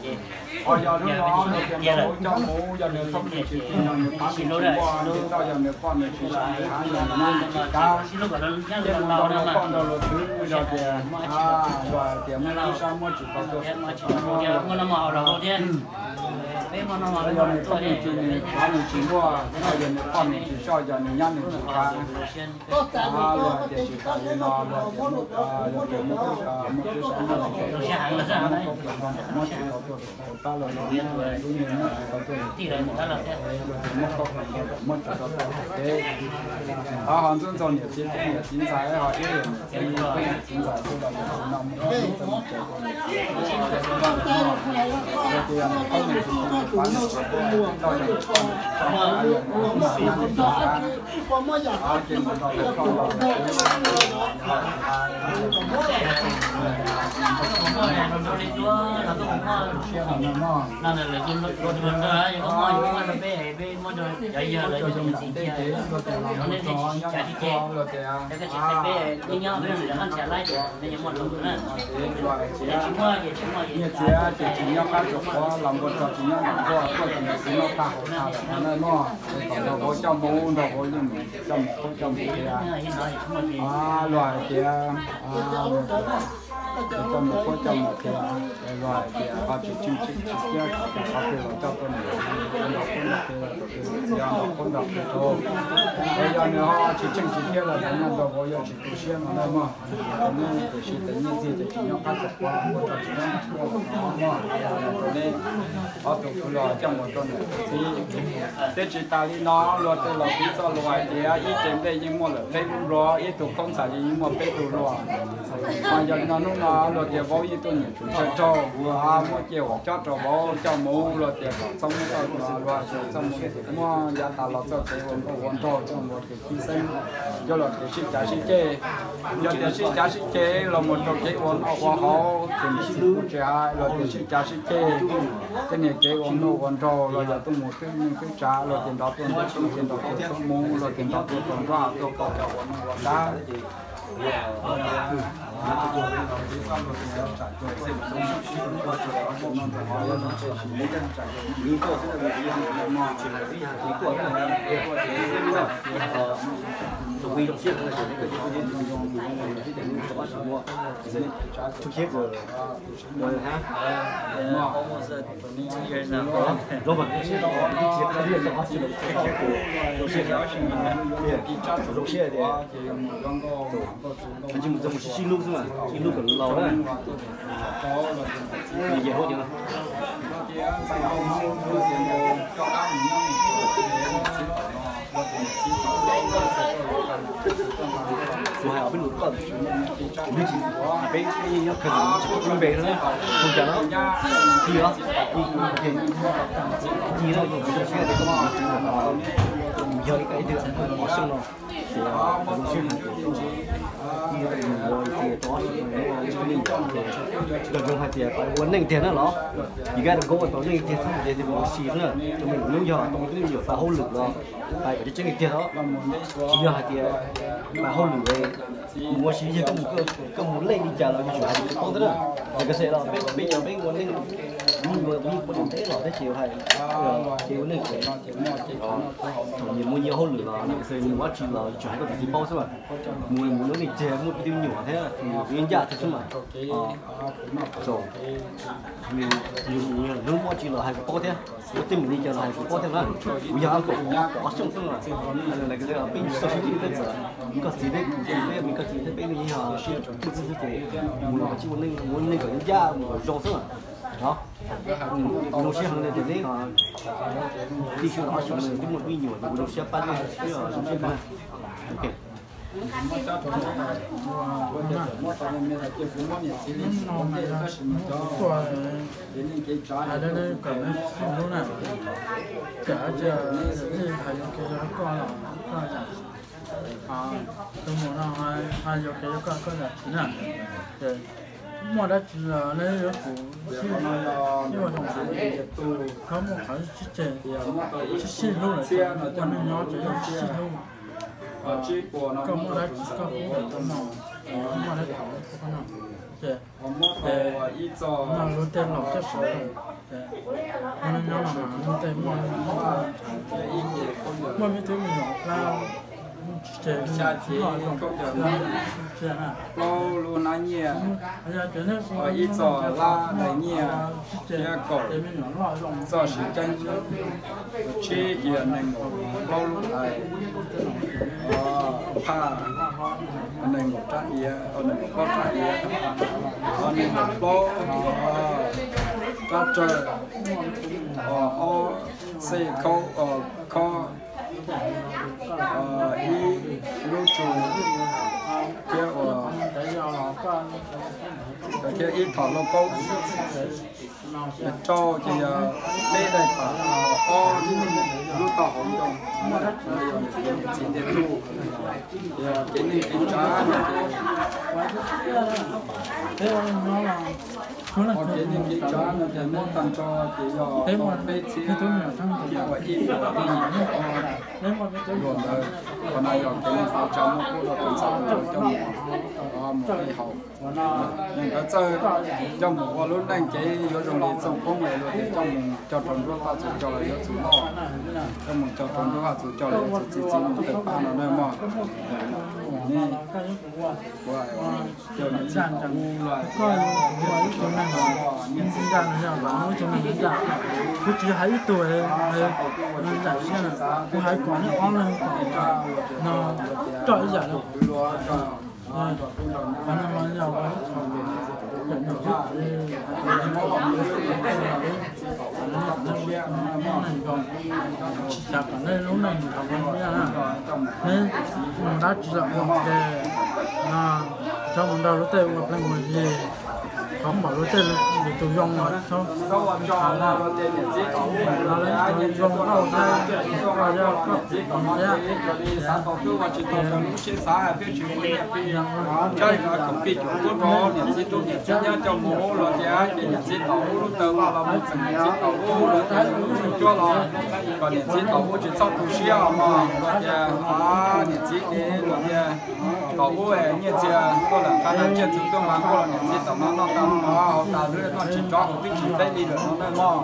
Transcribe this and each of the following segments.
Ho yog lub no luag tias nrog hauv coj mus, yog nws thoob nws tsis txij no nws pab nws tsis muaj, tsis tau yog nws poj nws tsis sawv nws hab yog nws nyob nws tsis kab, thiab mus nrog luag poj nrog luag txwv yog tias, luag hais tias muab tub sab muab tsis tau tuaj, muab no mas los thiab. Yog nws thoob nws txij nws pab nws tsis muaj, yog nws poj nws tsis sawv yog nws nyob nws tsis kab. Luag hais tias tsis tas li no, luag tias muab, luag tias muab tub sab muab tsis tau tuaj, muab tsis tau tuaj, tab los luag lub niag muab tsis tau tuaj, luag tias muab koj muab tsis tau tuaj ces, ho ntxub ntxaug niam txiv tub niam txiv ntxhais, ho ib yam niam txiv tub niam txiv ntxhais xwb los niam txiv no muab tub txij mus ces, luag tias yog nws thoob nws txij nws pab nws tsis muaj, tsis tau yog nws poj nws tsis sawv yog nws nyob nws tsis kab. Ces mus nrog luag poj nrog luag txwv, siab no no, luag tias, luag tias, luag tias, luag tias, nyiaj txiag ces tsis nyob qab tsuas qhuav los npua tsuas tsis nyob nram nkuaj, tuaj tsis nrog txiv noj tag hauv tag lawm no na mog. Es kom nrog vauv coj mus, nrog vauv yeej mus coj mus qhuab coj mus qhia. Luag hais tias, luag tias, Coj mus qhuab coj mus qhia, luag hais tias ho tsis tsheej tsis siab, qhov twg los coj tuaj mus nrog qhuab nrog qhia, qhov twg los nrog qhuab nrog qhia rau. Es yog nws ho tsis tsheej tsis siab los nyob nrog vauv yuav tsis tu siab no na mog. Tiam sis tus nyiaj txiag ces tsis nyob qab tsis quav los muab rau tsis nyob mog. Rau nej ob tug kwv los coj mus rau niam txiv. Thiab tsis tas li no, luag tej laus piv txoj lus hais tias ib ce nplej yeej muaj lawm peb lub hluas, ib tug khaub ntxhais li yeej muaj peb tug hluas. Mas yog li no hnub no luag tias vauv yeej tuaj nyiam tsum tsawg raug, muab ciaj uas cob rau vauv coj mus, luag tias kom txhob muab txoj kev xwm luag, txhob muab yav tas los txoj kev ua nkauj ua nraug, txoj ua kev txib xeeb, coj los kev sib cav sib ceg. Yog tias sib cav sib ceg los mus rau kev ua noj ua haus, ces niam txiv kuj tsis hais, los tias sib cav sib ceg, tej niag kev ua noj ua nraug los yog tuaj mus twb neej twb tsav, los tias nrov tuaj nrov tuaj mus, los tias nrov tuaj tau nroj tuaj kaus cov ua noj ua dab. Zoo siab tias mus sib hlub xwb mas, ib hlub kom laus na. Yam hauv ces kuv hais peb lus koj, peb tsis, peb nyob kawg tsis pub npe na, mus cas no, ti os, ti na, zoo siab tias koj mus txiv no, yog ib tug qhov xyooj no. Ces zoo siab hais tias koj mus ua tias tau ob xyoos no, koj zoo hais tias pab ua neej tiag na los, you gotta go ua tau neej tiag txhob tias mus ua si na, rau me hnub yog tau tus me nyuam pab hauj lwm los hais kom tseeb tiag os. Tsis yog hais tias pab hauj lwm mus ua si yog koj mus lej li cas los yuav tsum hais tias tsis paub thiab na. Yog koj xav los peb, peb cov peb ua neej, ua neej ua ntev los thiab ces hais, ces ua neej ces thaum nyias muaj nyias hauj lwm los mus ua dab tsi los yuav tsum hais koj tus txiv paub xwb mas. Mus mus lub neej tiag muaj peb tug me nyuam thiab, mus yeej ncaj thiab xwb mas. Hnub muaj dab tsi los hais kuv paub thiab, muaj teeb meem li cas los hais kuv paub thiab na. Kuv yog ab kaum ob xyooj xwb los, peb txoj sib cim peb txawm, koj txiv thiab kuv txiv thiab, koj txiv thiab peb yeej yog sib cim xwb ces mus los tsib ua neej, ua neej kom ncaj mus kom zoo xwb mas. Zoo siab heev tias neb tij sib los ob xyoos twb muaj me nyuam ces kuv zoo siab pab nej siab zoo siab kawg. Hais tias, hais tias, hais yuav kev rau koj los koj, tus muam no hais yuav kev rau koj, koj zam txim na. Ces muaj dab tsi los neb yuav tsum sib, sib ua zoo, txhob muaj qhov sib tseg, sib sib hlub lawm, ua neej nyob ces yeej sib sib hlub. Koj muaj dab tsi koj pub rau kuv noj, kuv muaj dab tsi kuv pub koj noj. Ces, ces no luag tej laus thiab sawv daws, ces ua neej nyob no mas luag tej muaj, muaj me tub me nyuam plab, ces xya cev, plaub lub hnab nyiaj, ib txoj lab daim nyiaj, thiab kaum txoj siv ceeb, tsib cia nees nkaum plaub lub hais, phaj nees nkaum rab iav, nees nkaum plaub rab iav, nees nkaum plaub rab rawg, ob xej khaub, khob, ib lub tsu, thiab ua, thiab ib thom lauj kaub. Rau ces yog peb daim pam, ob lub taub hau ntoo, yog txiv ntiag tug, yog kev neeg kev tsav no ces, kev neeg kev tsav no ces muab tag nrho ces yog peb txhiab, thiab ua ib puas ib nyuag ob luag ntawd. Qhov no yog kev neeg kev tsav muab pub rau tus ntxhais coj mus, mus ua haus. Neeg nkawd txawj coj mus ua lub neej ces yuav zoo li Txooj Poob es luag tias coj mus cog rau nruab haj txwv cog los yuav txwv loj, coj mus cog rau nruab haj txwv cog los yuav txwv txiv txiv mus tawm paj no na mog. Koj yuav kuv ua, koj yuav kuv ua ib tug neeg ntxim ntxa no, yog ib tug neeg ntxim ntxa. Kuv tsis hais ib tug, ntxim ntxa siab na, kuv hais kom nej ob leeg kom no roj ib yam li. Qhov no mas yog ua ib qho tsis xav kom nej lub neej nrov ua ntau na. Neb mus dab tsi los ua ces no, txhob mus nrog luag tej ua plees ua yi, thov pom luag tej lwm tus zoo los txhob ua li tus zoo nkauj thiab, koj yog koj txiv tau thiab. Niam txiv rau niam txiv nyob coj mus los ces niam txiv tau lub taw vaj los mus txeem niam txiv tau lub los ces lub cuab los kom niam txiv tau lub tsis txhob tu siab os mog. Los ces niam txiv ces los ces tau lub nyiaj txiag tuaj lawm qab na, tsiaj txhu tuaj mas kuj los niam txiv tau no noj tau mov haus tas xwb, noj tsis tsov haus twb tsis peb li lawm no na mog.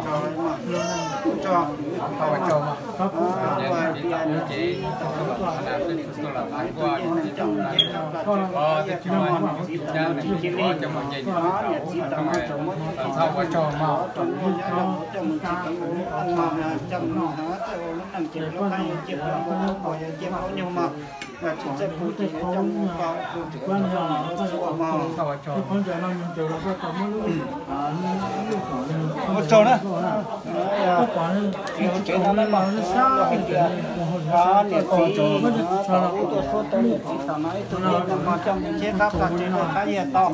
Ua tsaug na. Niam txiv, tuaj suab tau niam txiv tam no ib tug neeg no coj mus cheb qab plag tsev rau qab yias tau.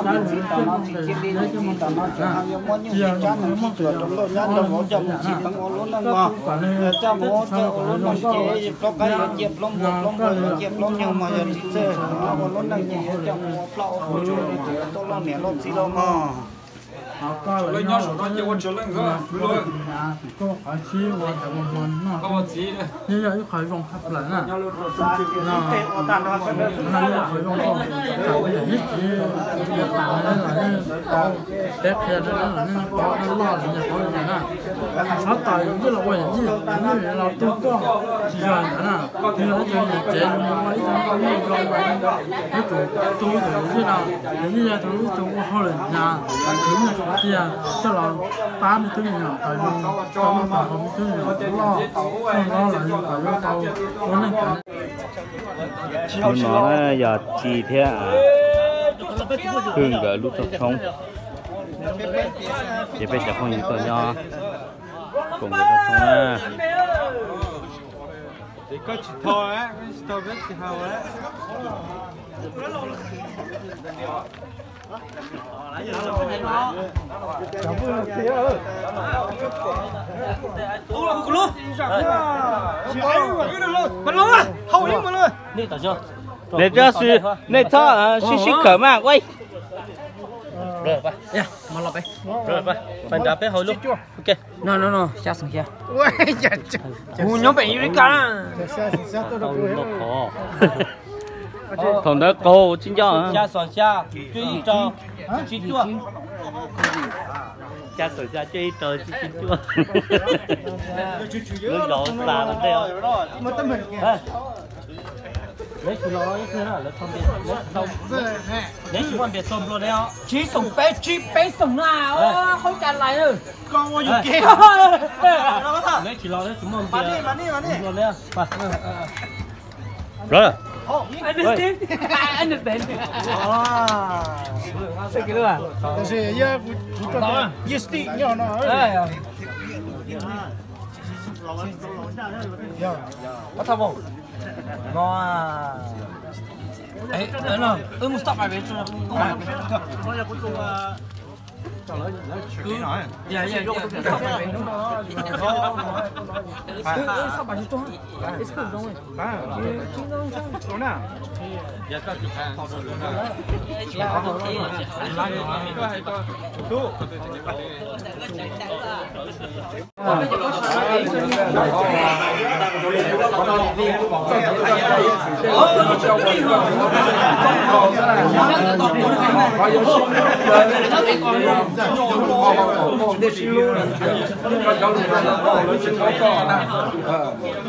Niam txiv tam no tsis cia li, niam txiv tam no tseem hais yuav muab nyuj txiv tsab nees tsis tsuam rau nkauj nyab rau vauv coj mus tsim teev ua lub neej mog. Yog coj mus ua txawj ua lub neej ces plaub qaib yuav cia plaub npua, plaub npua yuav cia plaub nyuj mog. Yog tsis txawj ua lub neej ces yuav coj mus ua plaub ua ntug rau tus yuav tuaj loj niam loj txiv lawm mog. Lawv nyob saum no ces ua tsaug leej nkawd. Koj ua txiv, yeej yog ib qho zoo tshaj plaws na. Ib txiv tau peb qhia rau nej los nej tau loj los yog tau li na. Txhob tas yus los ua yam yij, yus los tu koj tsis yog li ntawd na. Yus los ib tug niam tsev yus mus ua ib tug neeg zoo, ib tug tu ib tug yij no, yus yeej yog tus ib tug ua hauj lwm hnyav, khwv nyiaj khwv txiaj coj los pab me tub me nyuam kom yus tau noj tau haus, me tub me nyuam loj txog no los yus kom yus tau ua neej kom Lub no na yog Ci thiab Hwj nkawd lub rooj tshoob, ces peb cov phooj ywg tuaj nyob koom nkawd rooj tshoob na. Nej txhob sib sib khawm mas ua. Nrad peb hau lub. No no no, xya xoom xya. Kuv nyob pem Eureka. Thaum ntawd qaug tsib nco. Xya xoom xya, cuaj ib rau, tsib cuaj. Xya xoom xya, cuaj ib rau, tsib cuaj. Lub zos xa los ntej os. Neb tsis los, neb tsis muaj npias txog nplua neb os. Tsib xoom peb, tsib peb xoom na, qhov cas lais. Neb tsis los neb tsis muaj npias nplua neb.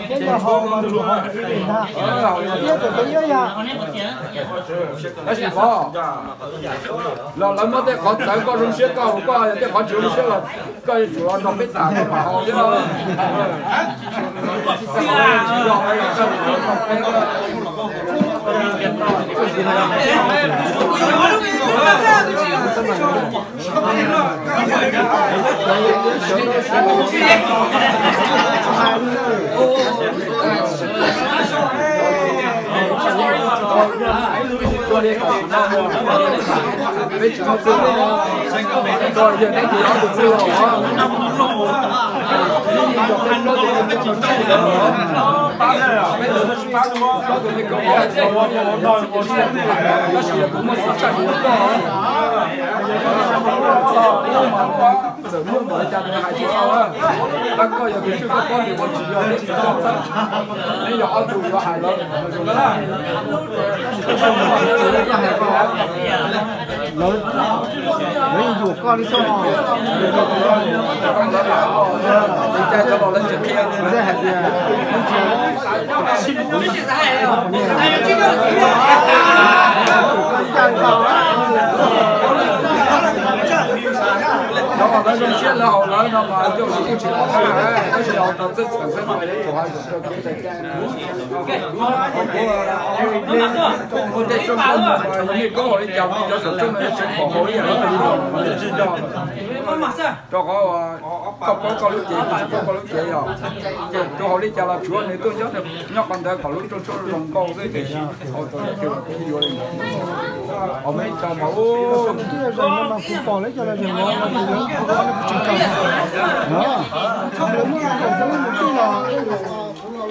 Thiab yog haus mas haus ib ntag, iab tus peb iab yog. Tab sis Vov, los lawv muab tej qhov txawv koj zoo siab koj, koj yog tej qhov tsis zoo siab los koj yuav tsum los nrog peb tham koj mam haus thiab. Txawm muaj npaum li cas nws hais tsis tau, tab koj yog tus tswj koj paub tias ua tsis yog, neb yog ob tug yuav hais lawv zoo na. Lawv, lawv yuam koj li xwb os. Ua cas cov laus lawv tsis qhia, lawv hais tias cov uas lawv zoo siab lawv haus lawv no mas coj los kuj tsis pom qab, tab sis haus rau txhawj txhawj xwb no, lawv tsuas hais tias kuv tais cai no. Kuv tej tshooj koob mas yog nej koob haus li cas nej cov saum tshooj no tseem pom haus ib yam li tsis nco. Rau qhov koj paub koj lub cev, kuv tsis paub koj lub cev yog, ces tus haus li cas los tsuav nws tuaj nyob, nyob qhov ntawd kom lub rooj tsuab zoo nkauj xwb ces haus rau yam twg los kuj yuav li ntawd. Haus muaj ib co mas ub, kuv pom lawv cov los zeem no, lawv muab kaum rau nws tij los,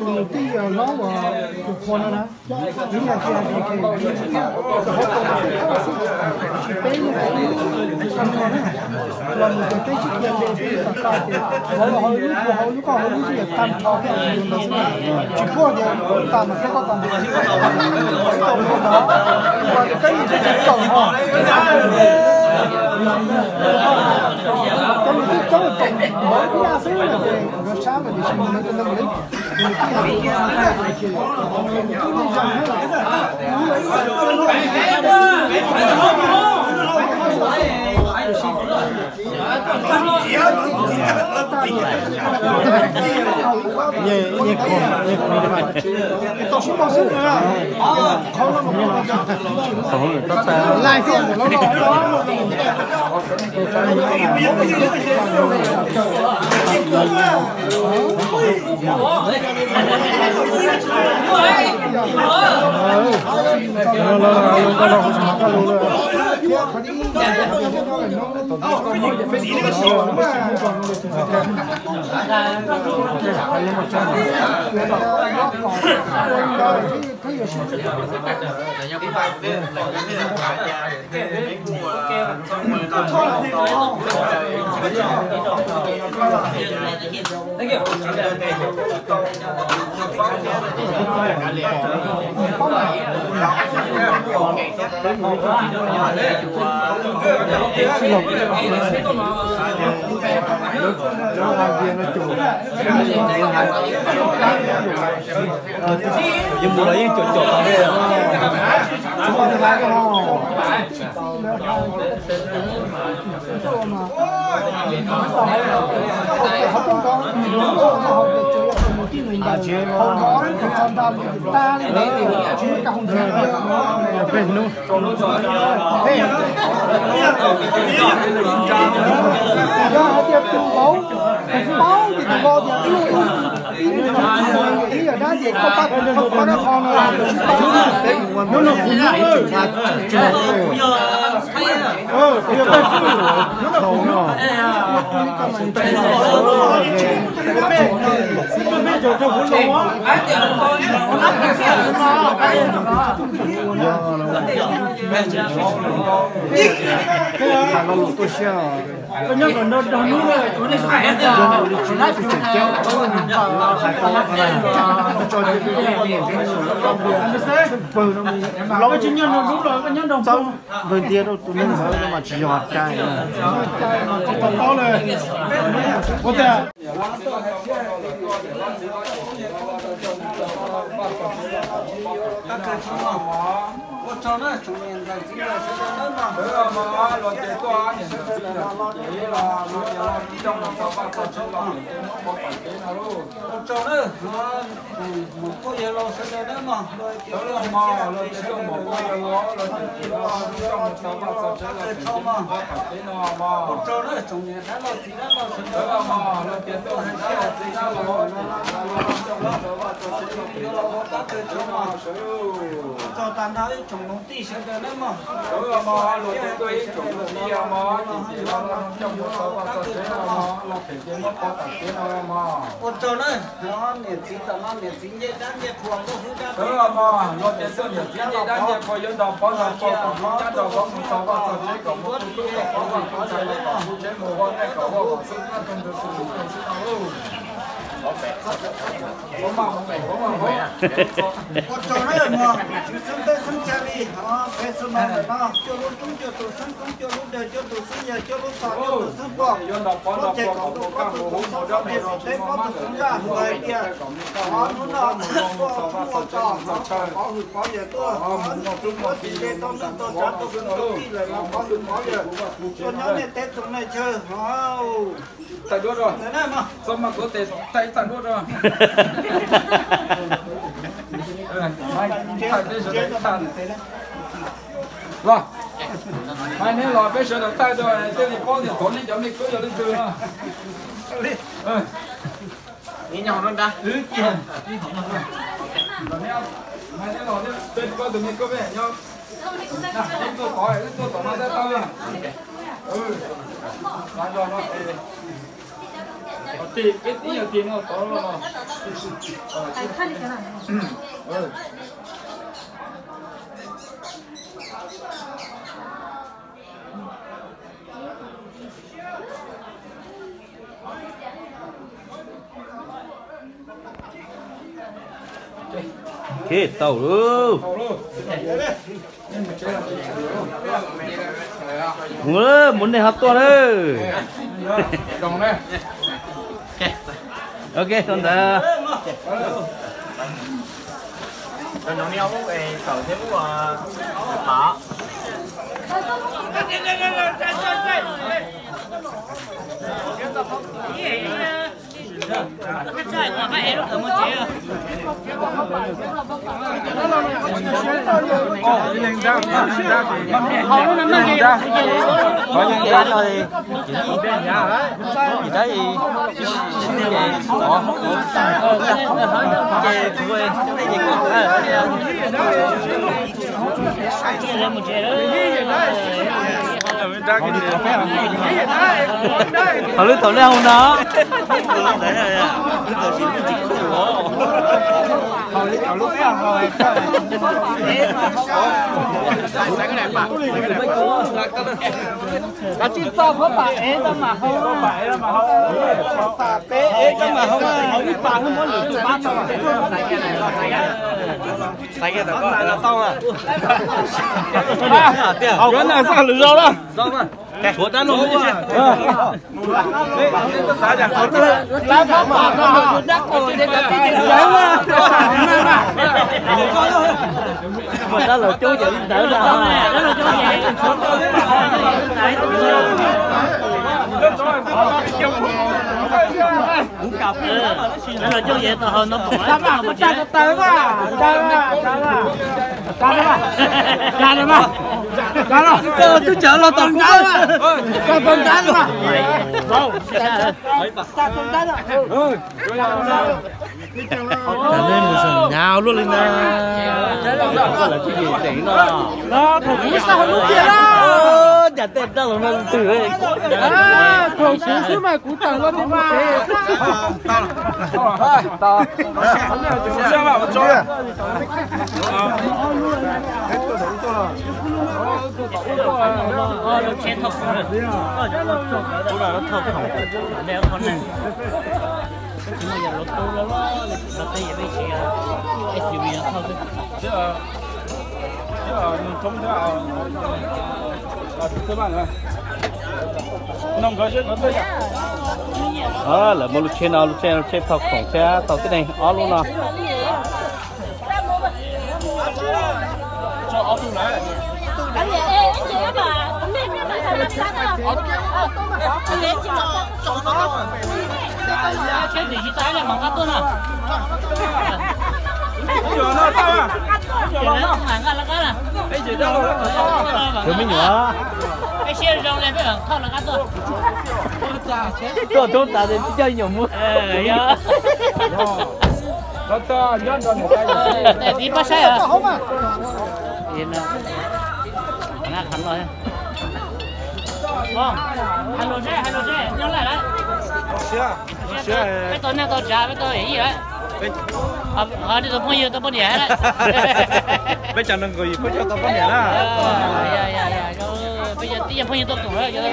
nws tij hlob uas tus qhua no na. Ib yam tias tsis peb yam tias ib lub tag nrho na, los mus tias peb sib qhia peb peb tag tag tias vauv los hauv lub, kuv hauv lub, koj hauv lub xwb yam tag nrho thiab ntawd xwb na. Tsis puag tias kuv tas mas thiab koj tas mas, tsis tau li ntawd, uas peb yam tias tsis tau ho. Cov nws twb coob tau vauv nyaj xwb no ces nkawd sab lawm tiam sis mas nkawd cov ntawd mas Yeej mus los yeej caum caum li. Yog hais tias tus vauv paub ces tus vauv tias ib, ib yam dab ces koj pab, koj pab dab qhov no los tus sib pab. Hnub no kuv hnub, kuv yog tais fwj, hnub no kuv hnub. Hais lo lus tuaj siab, yog li tsis tseem ceeb, hais tau tso pawg no, los txawb npawg ntiag rau tus neeg ntawd no mas tsis yog cai. Ua tsaug na, mus kuj yog los sawv daws na mog, los tias tuaj mus kuj yog los, los tias tuaj mus txog vaj txog tsev los tias tuaj mus pab pam teb no mog. Ua tsaug na tsoom niam dab laug txiv dab laug sawv daws mog, los tias tuaj hais tias txiv dab laug los txog vaj txog tsev los tias tuaj mus pab pam teb no mog. Ua tsaug tag nrho ib tsoom kwv tij sawv daws na mog, los tias tuaj ib tsoom kwv tij mog, ces tias los tuaj mus txog vaj txog tsev no mog, los phem ces muab pov tam kev no mog. Ua tsaug na, niam txiv tam no niam txiv ncej dab ncej qhua nkauj hwb dab tsi mog, los tias tuaj niam txiv ncej dab ncej qhua yuav nrog pov nrog pog kom mus nyab nrog vauv mus txog vaj txog tsev kom muaj tub tub kom pov vaj tub txhais kom mus tsev mus ua nej kom ua kom xwb nab tug ntug xwb xwb xwb no lauj. Ua tsaug na mog, xeeb teb xeeb chaw li, peb xeeb no ntawm no cuaj lub roob cuaj tus xeeb koob cuaj lub dawg cuaj tus xeeb yawg cuaj lub txog cuaj tus xeeb pog, lub ces kom tus pov tus tus xeeb pog teb pov tus xeeb nqaj mus hais tias, hnub no tuaj txog mus txog pov hwm pov yawg tuaj, tuaj tsis nce tau neej tau tsav tau kwv tau tij lawm los pov hwm pov yawg, tuaj nyob nej teb tsoom nej chaw. Thaij duab rau. Txob maj kuv tes thaij ib thaij duab rau. Thaij peb sawv daws ib thaij. Los, hais neb los peb sawv daws thaij rau, thiaj li paub tias thaum neb cov me kub yog leej twg no. Hais neb los peb paub tus me kub peb nyob. Wb tuaj tod, wb tuaj tom no tab tau. Peb ib yog tiag no tod los. Tau lauj. Mus, mus nej ho tuaj lawm. Ok, koj ntawd. Thaum lub thaum lub hau no. Kav tsij txo pab pam ev tau mam hau, pab pam peb ev tau mam hau, ib pam hau muab lwm tus pab tau. Yuav na xaj lwm zaus na. Tshuav dab no. Dab laug coob yam li ntawd na. Dab laug coob yam li ntawd no. Twb cov los tau kuv, tau tau nrad. Tau tau nrad. Cas nej mus zoo hnyav luaj li na. Koj lawv twb yim deem no. Los thaum kuv xa hauv lub tiag na. Cas tej dab laug no twg? Thaum kuv xwb mas kuv tawm los tsis mus pem. Lawv muaj lub tsheb no, lub tsheb, lub tsheb phau khoom thiab tau tib neeg ob lub no. Tus me nyuam. Tuaj thoob tas coj nyuam mus. Tib pab saib. Peb tau neej tau tsav, peb tau ib lawm. Ho nej tus phooj ywg tau poj niam lawm. Peb cov nees nkaum yim peb cov tau poj niam na. Peb cov tib yog phooj ywg tuaj koom lawm, cov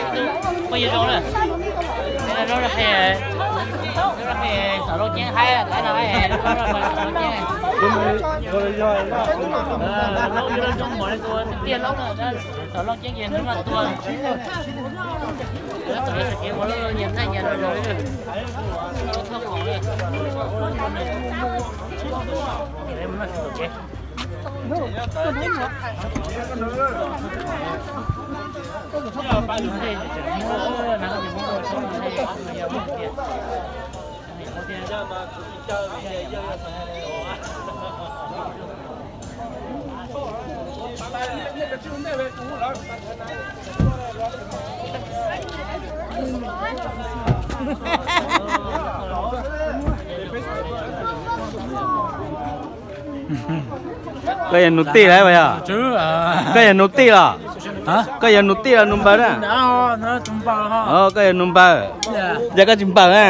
phooj ywg zoo lawm. Zoo, zoo, Xam Laj Ceeb haib, thaib no, Xam Laj Ceeb. Tiaj Loob, Xam Laj Ceeb ces hnub no tuag. Txawm kev ua nyias thaij nyias los zoo li. Thoj khoom li. Koj yog nus tij lawm yog? Koj yog nus tij los? Koj yog nus tij los nus npaws na? Koj yog nus npaws. Yog koj tsis npaws na?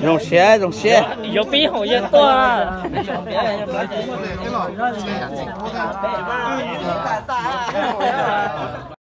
Zoo siab, zoo siab. Yuav pib haum yawg tuaj.